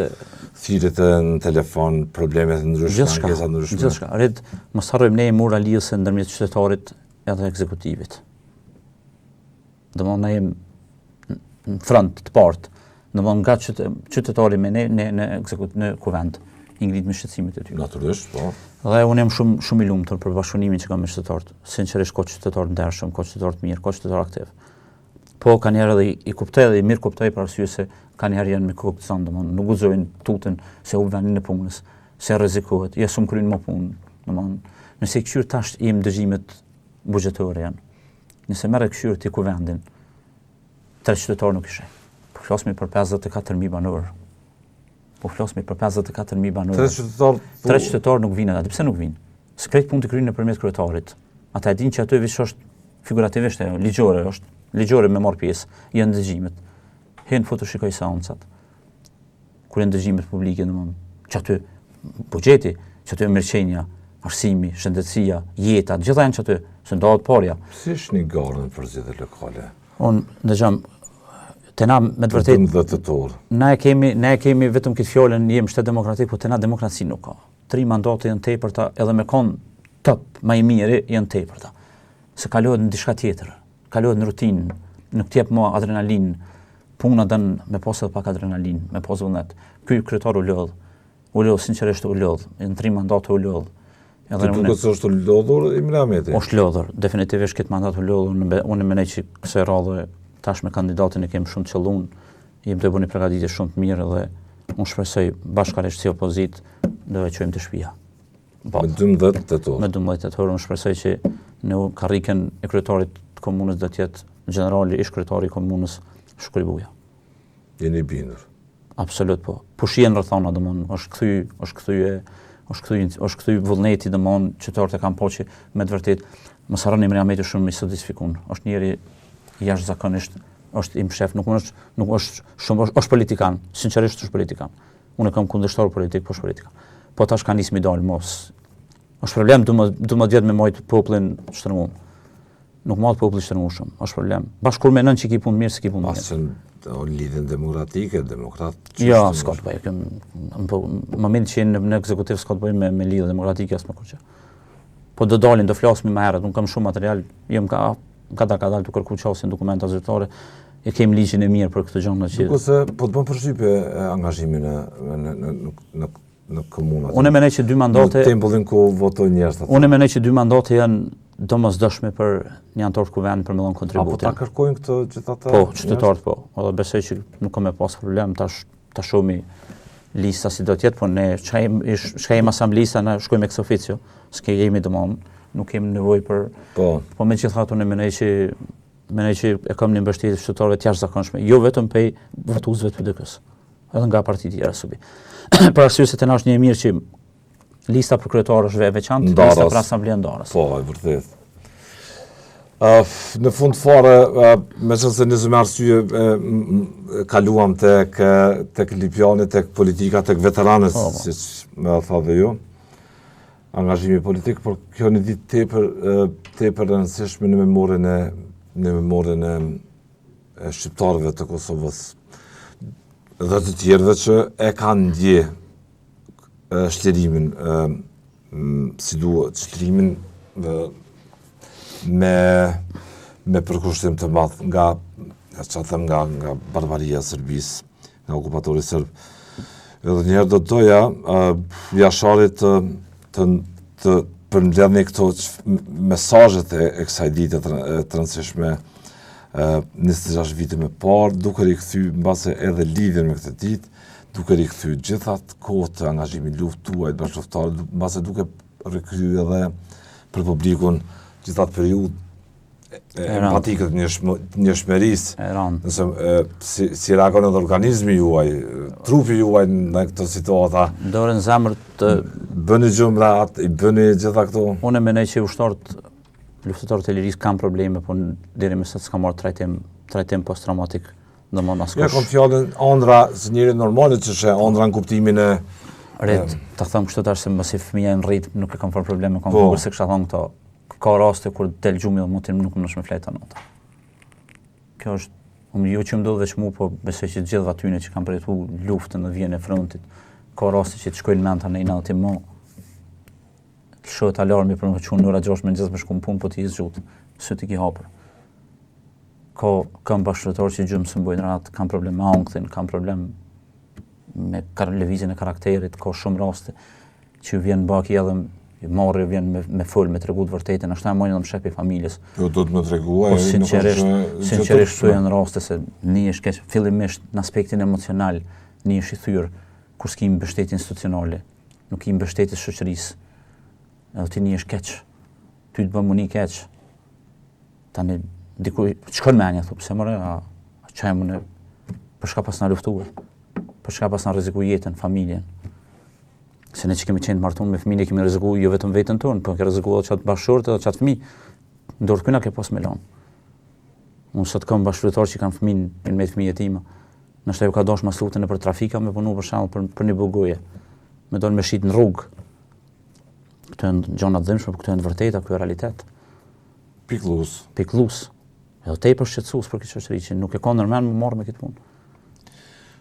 thirrjet në telefon, problemet e ndryshme, ankesat e ndryshme. Gjithçka. Rid mos harrojmë ne jemi ura lidhëse ndërmjet qytetarit edhe ekzekutivit. Domethënë ne jemi në front të partë, domethënë nga qytetari me ne në në ekzekut në kuvend i ngrit me shqetësimet e tyre. Natyrisht, po. Dhe unë jam shumë shumë i lumtur për bashkëpunimin që kam me qytetarët. Sinqerisht ka qytetarë të ndershëm, ka qytetarë të mirë, ka qytetarë aktiv. Po kanjëherë edhe i kuptoj edhe i mirëkuptoj për arsye se kanjëherë janë me kokë të zënë, domethënë nuk guxojnë tuten se hup vendin e punës, se rrezikohet, jo s'um kryen më punë, domethënë nëse i kqyr tash jemi dëgjimet buxhetore janë. Nëse merr e kqyr ti kuvendin, tre qytetarë nuk i sheh. Po flasmi për 54.000 banorë. Po flasmi për 54.000 banorë. Tre qytetarë... Tre qytetarë nuk vinë, aty pse nuk vinë? Se krejt punët i kryjnë nëpërmjet kryetarit. Ata e dinë që aty veç është figurativisht ajo, ligjore është, ligjore me marrë pjesë, janë dëgjimet. Hin futu shikoj seancat. Kur janë dëgjimet publike, domethënë, që aty buxheti, që aty mirëqenia, arsimi, shëndetësia, jeta, gjitha janë që aty, se ndahet parja. Si është një garën për zgjedhjet lokale? Unë, dëgjom, te na me të vërtetë... Për tetor. Na e kemi, ne e kemi vetëm këtë fjalën, jemi shtet demokratik, po te na demokraci nuk ka. Tri mandate janë tepërta, edhe me konë top, ma i miri, janë tepërta. Se kalohet në diçka tjetër. kalohet në rutinë, nuk të jep më adrenalinë, puna don me pas edhe pak adrenalinë, me pas vullnet. Ky kryetar u lodh, u lodh, sinqerisht u lodh, në tri mandate u lodh. Edhe Të duket se është lodhur Imri Ahmeti? Është lodhur, definitivisht këtë mandat u lodhur, unë, unë mendoj që kësaj radhe tash me kandidatin e kemi shumë të qëllun, jemi tu bo një përgatitje shumë të mirë dhe unë shpresoj bashkarisht si opozitë do e çojmë te shtëpia. Po. Me 12 tetor. Me 12 tetor, unë shpresoj që në karriken e kryetarit të komunës do të jetë gjenerali ish kryetari i komunës Shukri Buja. Jeni bindur? Absolut po. Po shihen rrethana, domthon, është kthy, është kthy, është kthy, është kthy vullneti, domthon, qytetarët e kanë pa që me të vërtetë mos harroni Imri Ahmeti shumë i satisfikun. Është njeri jashtëzakonisht është i mshef, nuk është nuk është shumë është, është politikan, sinqerisht është politikan. Unë e kam kundërshtar politik, po është politikan. Po tash ka nisë mi dalë, mos. është problem 12 vjet me majtë popullin shtrëngu. Nuk mahet populli i shtrëngushëm, është problem. Bash kur menon që ki punë mirë, s'ki punë mirë. Pas që Lidhjen Demokratike, demokrat... Jo, s'ka të bëjë. Po, në moment që në, në ekzekutiv s'ka të bëjë me, me Lidhje Demokratike, as me kurgjë. Po do dalin, do flasim më herët, unë kam shumë material, jo më ka, ka da ka dalë të kërku qasje n'dokumenta zyrtare, e kemi ligjin e mirë për këtë gjënë që... Duket se po të bën përshtypje angazhimi në, në, në, në, në komunat. Unë mendoj që dy mandate në tempullin ku votojnë njerëzit. Unë mendoj që dy mandate janë domosdoshme për një anëtar të kuvendit për me dhënë kontributin. Apo ta kërkojnë këtë gjithë ata? Po, qytetarët po. Edhe besoj që nuk ka me pas problem tash ta shohim lista si do të jetë, po ne çka jemi çka jemi asamblista, na shkojmë ex officio, s'ke jemi domon, nuk kemi nevojë për Po. Po megjithatë unë mendoj që mendoj që e kam një mbështetje të qytetarëve të jashtëzakonshme, jo vetëm prej votuesve të PDK-së edhe nga partitë tjera subi. për arsye se te na është një e mirë që lista për kryetar është e veçantë, lista për asamble ndaras. Po, e vërtet. Uh, në fund fare, uh, meqenëse nisëm me arsye, uh, kaluam tek, tek Lipjani, tek politika, tek veteranët, po, po. siç më tha dhe ju, angazhimi politik, por kjo një ditë tepër, tepër e rëndësishme në memorien e, në memorien e e shqiptarëve të Kosovës dhe të tjerëve që e kanë ndje çlirimin, si duhet, çlirimin me, me përkushtim të madh nga, ça them, nga, nga barbaria e Serbisë, nga okupatori serb. Edhe njëherë do të doja, Jashari të, të, të përmbledhni këto mesazhet e, e kësaj dite të, të rëndësishme 26 vite më parë, duke rikthy mbase edhe lidhjen me këtë ditë, duke rikthy gjithë atë kohë të angazhimit n'luftë tuaj të bashkëluftëtarëve, mbase duke rikthy edhe për publikun gjithë atë periudhë empatike të ndjeshmërisë. Nëse si, si reagon edhe organizmi juaj, trupi juaj në këto situata. Dorën n'zemër të bëni gjumë rahat, i bëni gjitha këto. Unë mendoj që ushtarët luftëtarët e lirisë kanë probleme, po deri më sot s'ka marrë trajtim, trajtim post-traumatik, domethënë askush. Ja, kom fjalën andra, si njeri normale që sheh andra në kuptimin e... Red, ta them kështu tash se masi fëmija në rrit, nuk e kam fare problem, kam po. se kisha thonë këto. Ka raste kur del gjumi dhe mutin nuk mundesh me flejt natë. Kjo është, unë jo që më ndodh veç mu, po besoj që të gjithë atyne që kanë përjetu luftën dhe vijën e frontit, ka raste që të shkojnë mendtë në aty më, të lëshohet alarmi për me çu në ora 6 mëngjes me shku në punë, po ti je zgjut, sytë i ki hapur. Ka, kam bashkëluftëtarë që gjumë s'e bojnë rahat, kam problem me ankthin, kam problem me lëvizjen e karakterit, ka shumë raste që ju vjen baki edhe marrë ju vjen me, me fol, me tregu të vërtetën, është e mojnë edhe më prej familjes. Jo, do të më tregua, po, sinqerisht, sinqerisht, këto janë raste se nihesh keq, fillimisht në aspektin emocional, nihesh i thyrë, kur s'ki mbështetje institucionale, nuk ki mbështetje të shoqërisë, edhe ti nihesh keq, ty të bën me u ni keq, tani, diku, shkon menja, thu, pse more, a, a ça jam unë, për çka pasna luftu, për çka pasna rreziku jetën, familjen, Se ne që kemi qenë të martuar me fëmijë, ne kemi rreziku jo vetëm veten tonë, po ke rreziku edhe qat bashkëshort edhe qat fëmijë. N'dorë t'kujna ke pas me lon. Unë sot kam bashkëluftëtarë që kanë fëmijë, në me fëmijë jetima. Ndoshta ju ka dash mas lufte nëpër trafika me punu për shembull për, për një bukë goje. Me dal me shit në rrugë. Këto janë gjëra të dhimbshme, por këto janë të vërteta, ky është realitet. Pikëllues. Pikëllues. Edhe tepër shqetësues për këtë shoqëri që nuk e ka ndërmend me u marrë me këtë punë.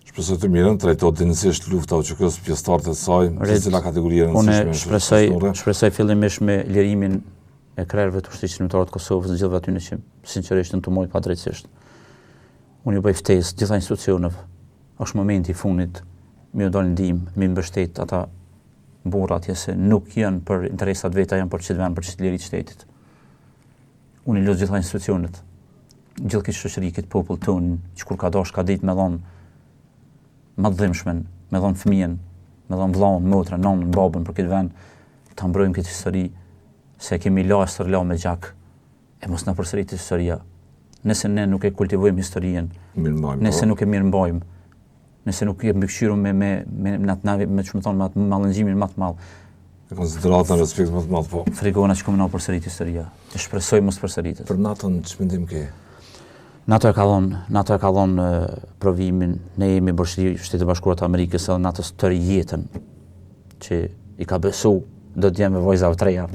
Shpresoj të mirën, trajtohet denjësisht lufta e UÇK-së, pjesëtarët e saj, secila kategori e rëndësishme. Unë shpresoj, shpresoj fillimisht me lirimin e krerëve të Ushtrisë Çlirimtare të Kosovës, të gjithëve atyne që sinqerisht janë tu majt padrejtësisht. Unë ju bëj ftesë gjitha institucioneve. Është momenti i fundit me ju dalë ndihmë, me mbështet ata burra atje se nuk janë për interesat veta, janë për qit vend, për qit liri të shtetit. Unë i lus gjitha institucionet, gjithë këtë shoqëri, këtë popull tonë, që kur ka dash ka ditë me dhonë ma të dhimbshmen, me dhonë fëmijën, me dhonë vllaun, motrën, nonën, babën për këtë vend, ta mbrojmë këtë histori, se e kemi la e stërla me gjak, e mos na përsëritet historia. Nëse ne nuk e kultivojmë historinë, nëse po. nuk e mirëmbajmë, Nëse nuk e mbikëqyrim me me me me atë navi, me ç'më thonë me atë mallëngjimin më të madh. Me konsideratën respekt më të madh, po. Frigona që ka me na u përsërit historia. E shpresoj mos përsëritet. Për NATO-n ç'mendim ke? NATO e ka dhënë, NATO e ka dhënë provimin, ne jemi borxhli Shtetet e Bashkuara të Amerikës edhe NATO-s tërë jetën që i ka besu do djem e vajzave të reja.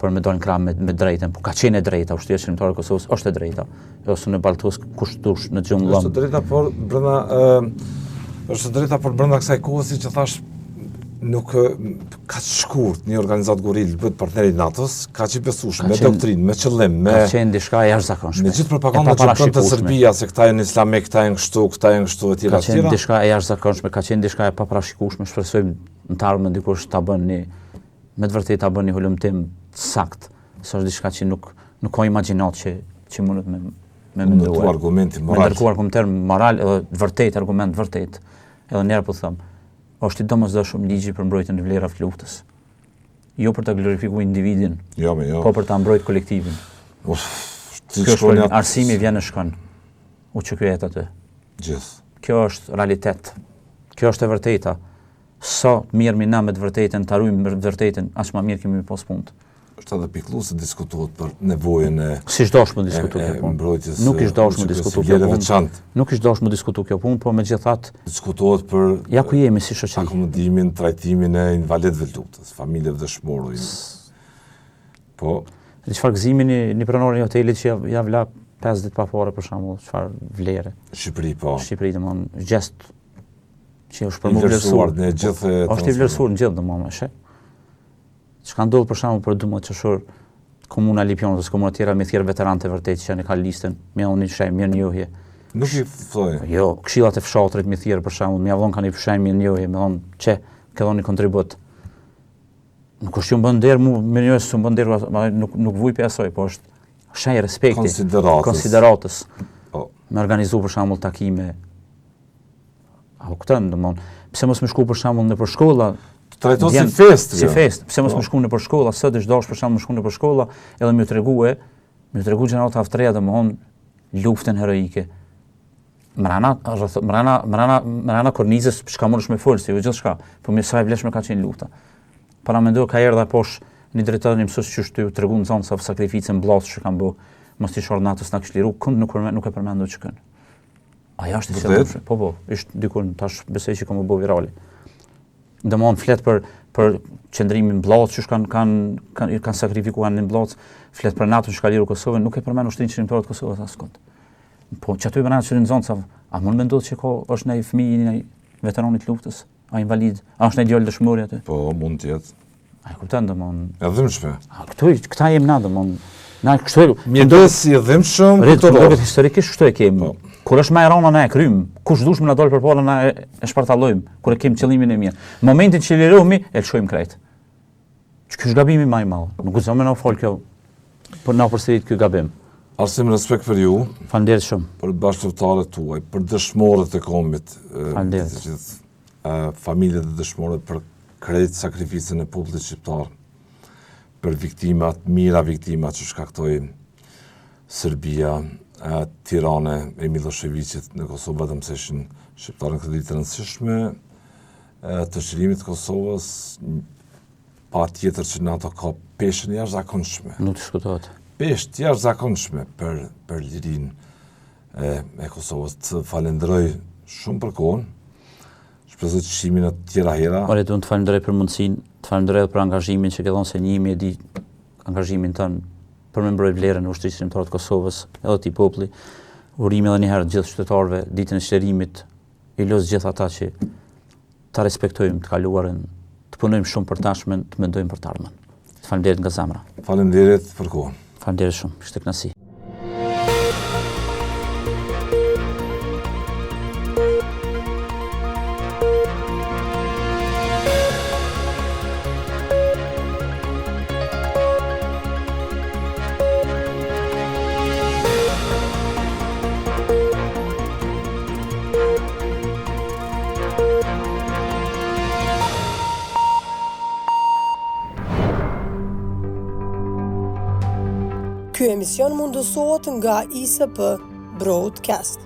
për me dalë në krah me, me drejtën, po ka qenë e drejta, ushtria çlirimtare e Kosovës është e drejta. Jo se në baltos kush dush në gjumë Është e drejta, por brenda është e drejta por brenda kësaj kohe siç e thash nuk kaq shkurt një organizatë gueril bëhet partner i NATO-s, kaq i besueshëm me doktrinë, me qëllim, me ka qenë diçka e jashtëzakonshme. Me gjithë propagandën që bënte Serbia se këta janë islamik, këta janë kështu, këta janë kështu etj etj. Ka qenë diçka e jashtëzakonshme, ka qenë diçka e paparashikueshme, shpresojmë në të ardhmen dikush ta bën një me të vërtetë ta bën një hulumtim të saktë, se është diçka që nuk nuk ka imagjinatë që që mundet me me menduar. Me argumentin moral. Me ndërtu argumentin moral edhe vërtet argument vërtet. Edhe një herë po them, është i domosdoshëm ligji për mbrojtjen e vlerave të luftës. Jo për ta glorifikuar individin. Jo, me jo. Po për ta mbrojt kolektivin. Uf, ti shkon arsimi vjen e shkon. UÇK-ja jet aty. Gjithë. Kjo është realitet. Kjo është e vërteta. Sa të merremi na me të vërtetën, ta rujmë të vërtetën, aq ma mirë kemi me pas punët. Është edhe pikëlluese se diskutohet për nevojën e S'ish dashur me diskutu kjo punë. Mbrojtjes. Nuk ish dashur me diskutu kjo punë. Nuk ish dashur me diskutu kjo punë, por megjithatë diskutohet për ja ku jemi si shoqëri. Akomodimin, trajtimin e invalidëve të luftës, familjeve dëshmorëve. Po. Dhe çfarë gëzimi një, një pronor i hotelit që ja, ja vla 5 ditë pa pare për shembull, çfarë vlere. Shqipëri po. Shqipëri domthon gjest që është për m'u vlerësuar. Në gjithë është i vlerësuar në gjithë domethënë, shë. Çka ndodh për shembull për 12 qershor komuna e Lipjanit ose komuna tjera me thirr veteranët e vërtetë që janë ka listën, me dhënë një shenjë mirënjohje. Nuk i thoj. Jo, këshillat e fshatrit me thirr për shembull, me dhënë kanë një shenjë mirënjohje, me dhënë që ke dhënë një kontribut. Nuk është që më bën nder mu mirënjohje, s'më bën nder, nuk nuk vuj për asaj, po është shenjë respekti, konsideratës. Konsideratës. Po. Me organizu për shembull takime A u kupton, domthon, pse mos me shku për shembull nëpër shkolla, të trajtohet si festë. Si festë, pse mos me po. shku nëpër shkolla, sot është dashur për shembull me shku nëpër shkolla, edhe me tregue, me tregu gjeneratave të reja domthon luftën heroike. Mrena, mrena, mrena, mrena kornizës, çka mundesh me fol, se jo gjithçka, po me sa e vlefshme ka qenë lufta. Paramendo ka erdha posh një drejtor një mësues që është tu tregu nxënësve sakrificën Bllacës që kanë bë, mos t'ish ardh NATO s'na kish liru, kund nuk nuk e përmendu që kënë. Ajo është e qëllimshme. Po po, ishte dikun tash besoj që ka m'u bë virale. Domthon flet për për qëndrimin Bllacë që kanë kanë kanë kanë sakrifikuar në Bllacë, flet për NATO që ka liru Kosovën, nuk e përmend ushtrinë çlirimtare të Kosovës askund. Po që aty brenda që nxënësave, a mund me ndodh që ka është një fëmijë i një veteranit të luftës? A invalid, a është një djalë dëshmori aty? Po, mund të jetë. A e kupton domthon? E dhimbshme. A këtu këta jemi na domthon. Na kështu mjedis i dhimbshëm këto do. Historikisht kështu e kemi. Po. Kur është më e rënda na e kryjm, kush dush me na dal përpara na e, e shpartallojmë, kur e kemi qëllimin e mirë. Në momentin që lirohemi, e lëshojmë krejt. Që ky është gabimi më i madh. Nuk guxon me na fol kjo. Po na përsërit ky gabim. Arsim respekt për ju. Faleminderit shumë. Për bashkëluftëtarët tuaj, për dëshmorët e kombit. Faleminderit. Të gjithë familjet e dëshmorët për krejt sakrificën e popullit shqiptar, për viktimat, mijëra viktimat që shkaktoi Serbia, tirane e Milosheviqit në Kosovë, vetëm se ishin shqiptarë në këtë ditë të rëndësishme, të çlirimit të Kosovës, patjetër që NATO ka peshën e jashtëzakonshme. Nuk diskutohet. Peshë të jashtëzakonshme për, për lirinë e, e Kosovës. Të falenderoj shumë për kohën. Shpresoj të shihemi në tjera hera. Ore, unë të falenderoj për mundësinë, të falenderoj edhe për angazhimin që ke dhënë se njihemi e di angazhimin tënd për me mbrojt vlerën e ushtrisë çlirimtare të Kosovës, edhe atij populli. Urime edhe një herë gjithë qytetarëve ditën e çlirimit, i lus gjithë ata që ta respektojmë të kaluarën, të punojmë shumë për tashmen, të mendojmë për të ardhmen. Faleminderit nga zemra. Faleminderit për kohën. Faleminderit shumë, ishte kënaqësi. Ky emision mundësohet nga ISP Broadcast.